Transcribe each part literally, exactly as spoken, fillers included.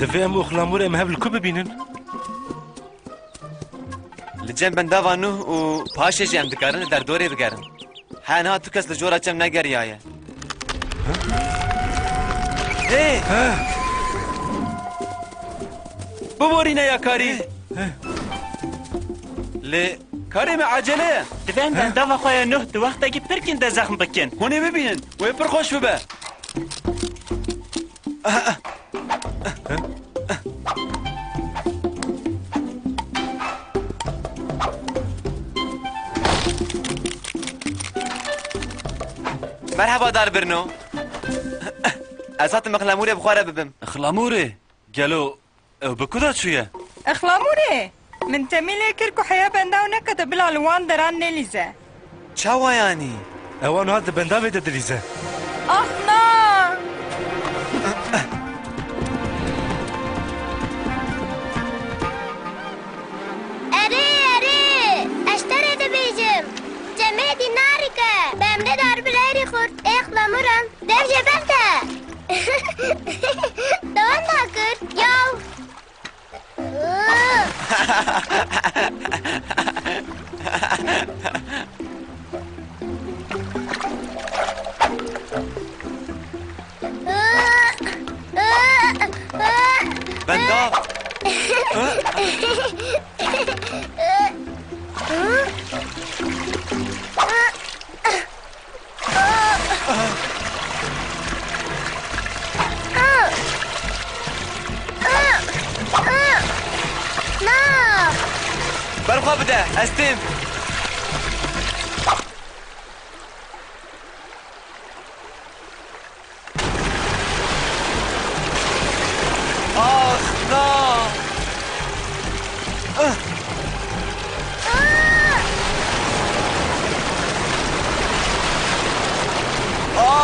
Divê em û Xlamûrê em hev li ku bibînin? Li cem bendava Nuh û paşê jî em dikarin li derdorê bigerin. Heniha tu kes li jora çem negeriyaye. Hê! Biborîne ya karî! Lê karê me ecele ye. Divê em bendava xwe ya Nuh di wextekî pir kin de zexm bikin. Hûn ê bibînin, wê pir xweş bibe. Merheba Darbirno. Ez hatim Xlamûrê bi xwe re bibim. Xlamûrê? Gelo ew bi ku de çûye? Xlamûrê, min temî lê kir ku heya bendaw nekete bila li wan deran nelîze. Çawa yanî? Ew niha di bendavê de dilîze. Ax na! Erê, erê! Ez te rê dibêjim. Cemê dî narike. Be em dê darbileyirî xurt. Ê Xlamûran. Dev jê berte. Te wenda kir. Yaw. Bendav. Na! Ber xwe bide, ez têm. Ax, na! Ah! Ah!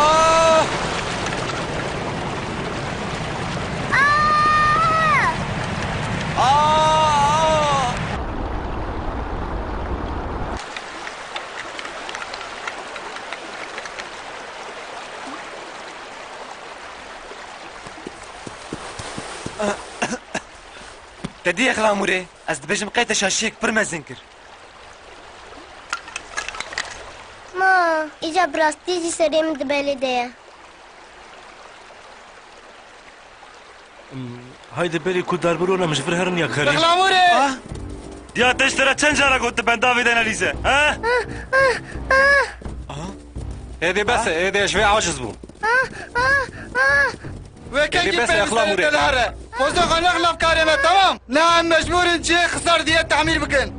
Ah! Te dî Xlamûrê, ez dibêjim qey te şaşiyek pir mezin kir. Ma, îca bi rastî jî serê min di belê de ye. Hmm, haydi berî ku darbirona min ji vir herin ya karî. Xlamûrê! Ah! Diya te ji te re çend cara got tu bendavê de nelîze, ha? Ah, ah, ah! Êdî bes e, êdî ji vê aciz bû. Ah, ah, ah! Wê kengî pêwîst e li here. Xwezê xwe nex nav karê me, temam. Niha em mecbûr in cihê xisar diye temîr bikin.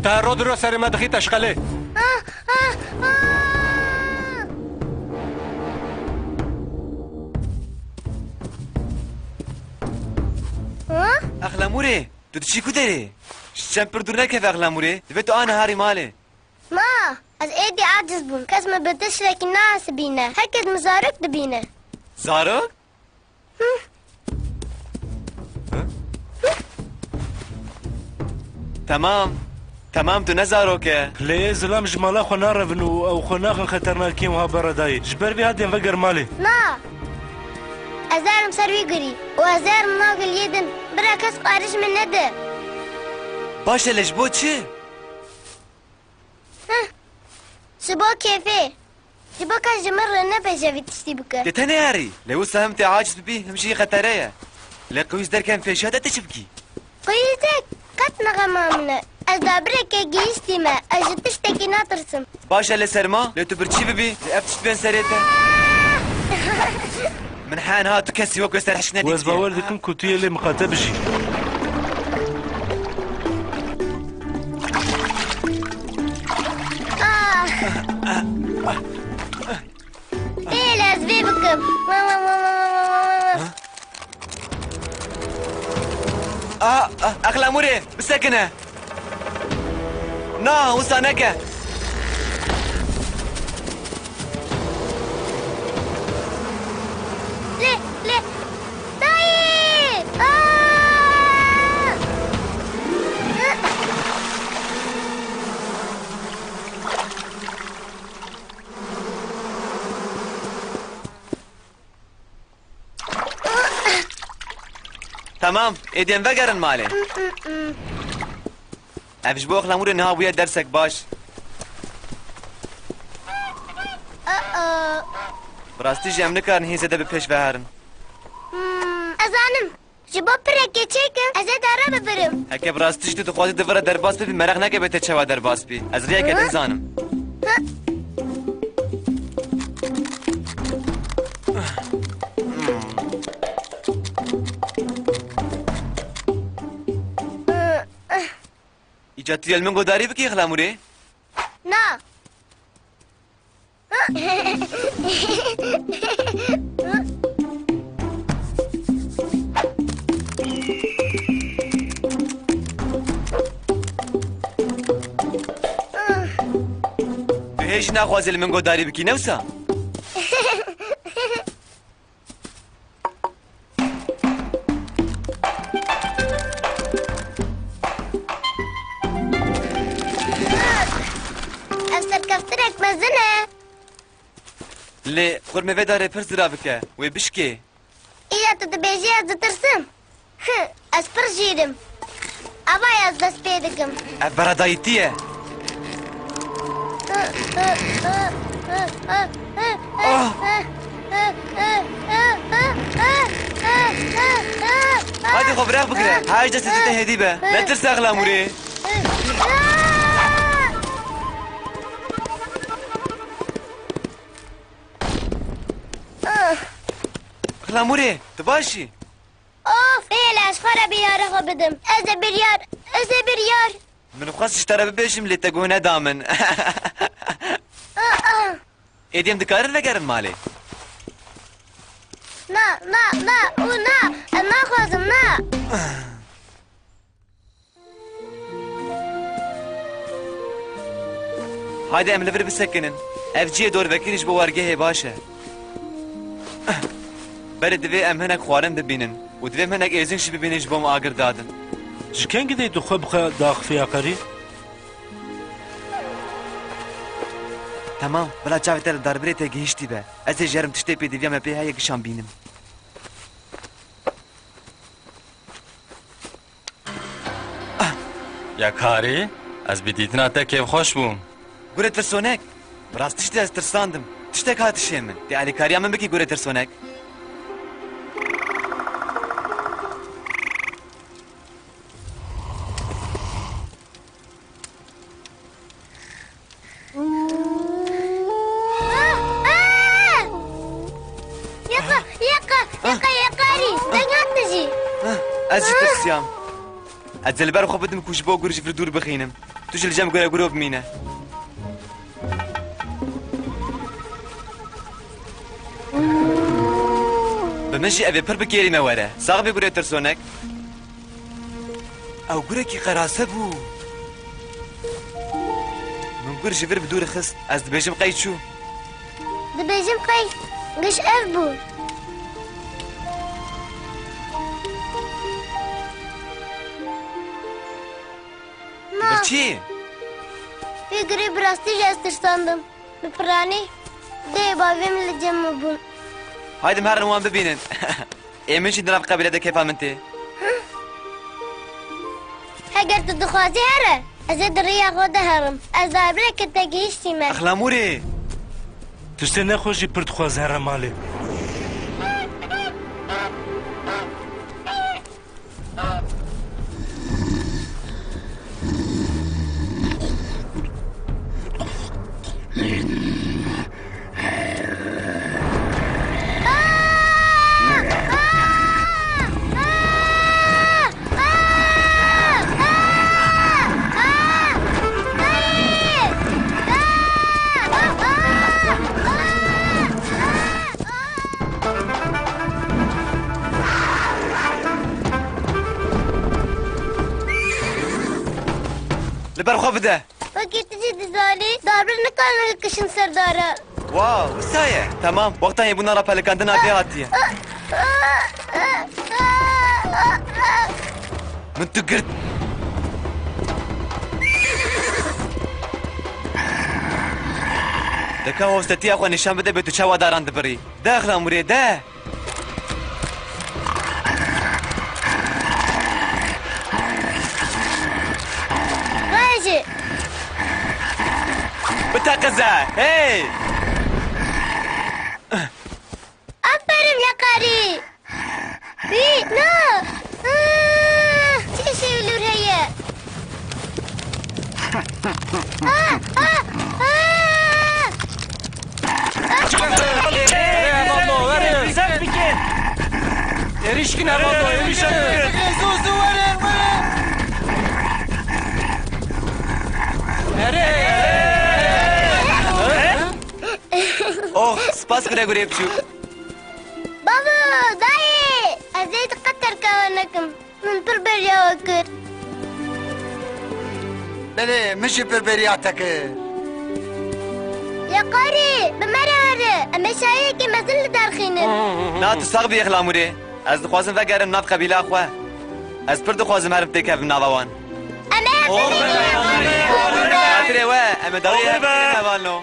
Te ro diro serê me dixî teşqelê. Ah, ah, ah! Ah? Exlemûrê, tu diçî ku derê? Ji çem pir dûr nekeve Exlemûrê. Divê tu aniha rî malê. Ma, ez êdî aciz bûm. Kes min bi tiştekî nahesibîne. Her kes min zarok dibîne. Zarok? Hı. Hı? Temam. Temam, tu ne zarok e. Lê ê zilam ji mala xwe narevin û ew xwe naxin xeternakiyên wiha beredayî. Ji ber vê hadên veger malê. Na. Ez ê herim ser wî gurî û ez ê herim nav giliyê din. Bira kes xwe erij min nede. Baş e, lê ji bo çi? Heh. Ji bo kêfê. Ji bo kes ji min re nebêje vî tiştî bike. Dê te neyarî. Lê wisa him tê aciz bibî, him jî xetere ye. Lê qewîz derkem pêşiya te, te çi bikî? Qewîzek qet ne xema min e. Ez dabirekê gihîştîme. Ez ji tiştekî natirsim. Baş e, lê serma, lê tu birçî bibî, lê ev tişt bên serê te. Min heniha tu kesî wek wê serhişk nedîtiye. Û ez bawer dikim ku tu yê lê miqate bijî. Ah! Bê, ez vê bikim. Ah, ah, Exlemûrê, bisekine. Na, wisa neke. Lê, lê, dayê! Aa! Temam, êdî em vegerin malê. Ev ji bo Xlemûrê niha bûye dersek baş. Aa. Bi rastî jî em nikarin hîn zêde bi pêş ve herin. Hmm, ez zanim. Ji bo pirekê çêkim, ez ê dara bibirim. Heke bi rastî jî tu dixwazî di vir re derbas bibî, meraq neke bê te çawa derbas bî. Ez rêyeke din zanim. Hı. Îca tu yê li min godarî bikî, Xlemûrê? Na. Tu hê jî naxwazî li min godarî bikî, ne wisa? Ev serkeftinek mezin e. Lê xurmê vê darê pir ziravik e. Wê bişkê. Îja tu dibêjî ez ditirsim. Hi, ez pir jîr im. Ava ez dest pê dikim. Ev beredayîtî ye. Ah! Haydi xwe bi rex bigire. Her destê te hêdî be. Netirse Xlemûrê. Xlemûrê, tu baş î? Of, hêle ez xwe re biryara xwe bidim. Ez ê biryar, ez ê biryar. Min xwest ji te re bibêjim, lê te guh neda min. Aa! Êdî em dikarin vegerin malê? Na, na, na û na. Em naxwazim, na. Haydi em li vir bisekinin. Ev cihê dorvekirî ji bo wargehê baş e. Berê divê em hinek xwarin bibînin û divê em hinek êzing jî bibînin ji bo me agir dadin. Ji kengî dê tu xwe bi xwe diaxifî ya qerî? Temam, bila çavê te li darbirê te gihîştî be. Ez ê jerim tiştê pêdiviya me pê heye gişan bînim. Ya karî, ez bi dîtina te kêfxweş bûm. Gurê tirsonek, bi rastî jî ez tirsandim. Tiştek hat hişê min. Tê alîkariya min bikî gurê tirsonek. Ah, ah! Yeka, yeka, yeka, yekarî. Deng hat jî. Ah, ez jî tirsiyam. Ez ê li ber xwe bidim ku ji bo gur ji vir dûr bixînim. Tu jî li cem gure guro bimîne. Bi min jî ev ê pir bi kêrî me were. Sax bî gurê tirsonek. Ew gurekî qerase bû. Min gur ji vir bi dûr xist. Ez dibêjim qey çû. Dibêjim qey giş ev bû. Na. Birçî? Vê gurê bi rastî jî ez tirsandim. Bi piranî dê û bavê min li cem min bûn. Haydi em herin wan bibînin. Ê min jî di nav qebîle de kêfa min tê. Heger tu dixwazî here, ez ê di rêya xwe de herim. Ez darbireke te gihîştî me. Exlamûrê! Tiştê nexweş jî pir dixwaze here malê. Li ber xwe bide. Wekî tu jî dizanî, darbir nikarin hilkişin ser dara. Wow, wisa ye. Temam, wexta hêbûna rapelikandina vê hatiye. Min tu girt. De ka hostetiya xwe nîşan bide bê tu çawa daran dibirî. De Exlamûrê, de! Te qize, hey! Aferin Leqarî! Wî, na! Ah, çi şêwilûr heye? Ah, ah, ah! Erê, hevalno, erê, zeft bikin. Êrîş kin, hevalno, êrîş kin. Zû, zû, were, were. Erê. Oh, spas kire gurê biçûk. Bavo, dayê, ez ê diqet terka we nekim. Min pir bêriya we kir. Belê, min jî pir bêriya te kir. Ya qarî, bi me re here, em ê şayeyekî mezin li derxînin. Na, tu sax bî Êxlamûrê. Ez dixwazim vegerim nav qebîleya xwe. Ez pir dixwazim herim têkevim nava wan. Em ê hev bibînin. Xatirê we, em ê dawiyê hev bibînin hevalno.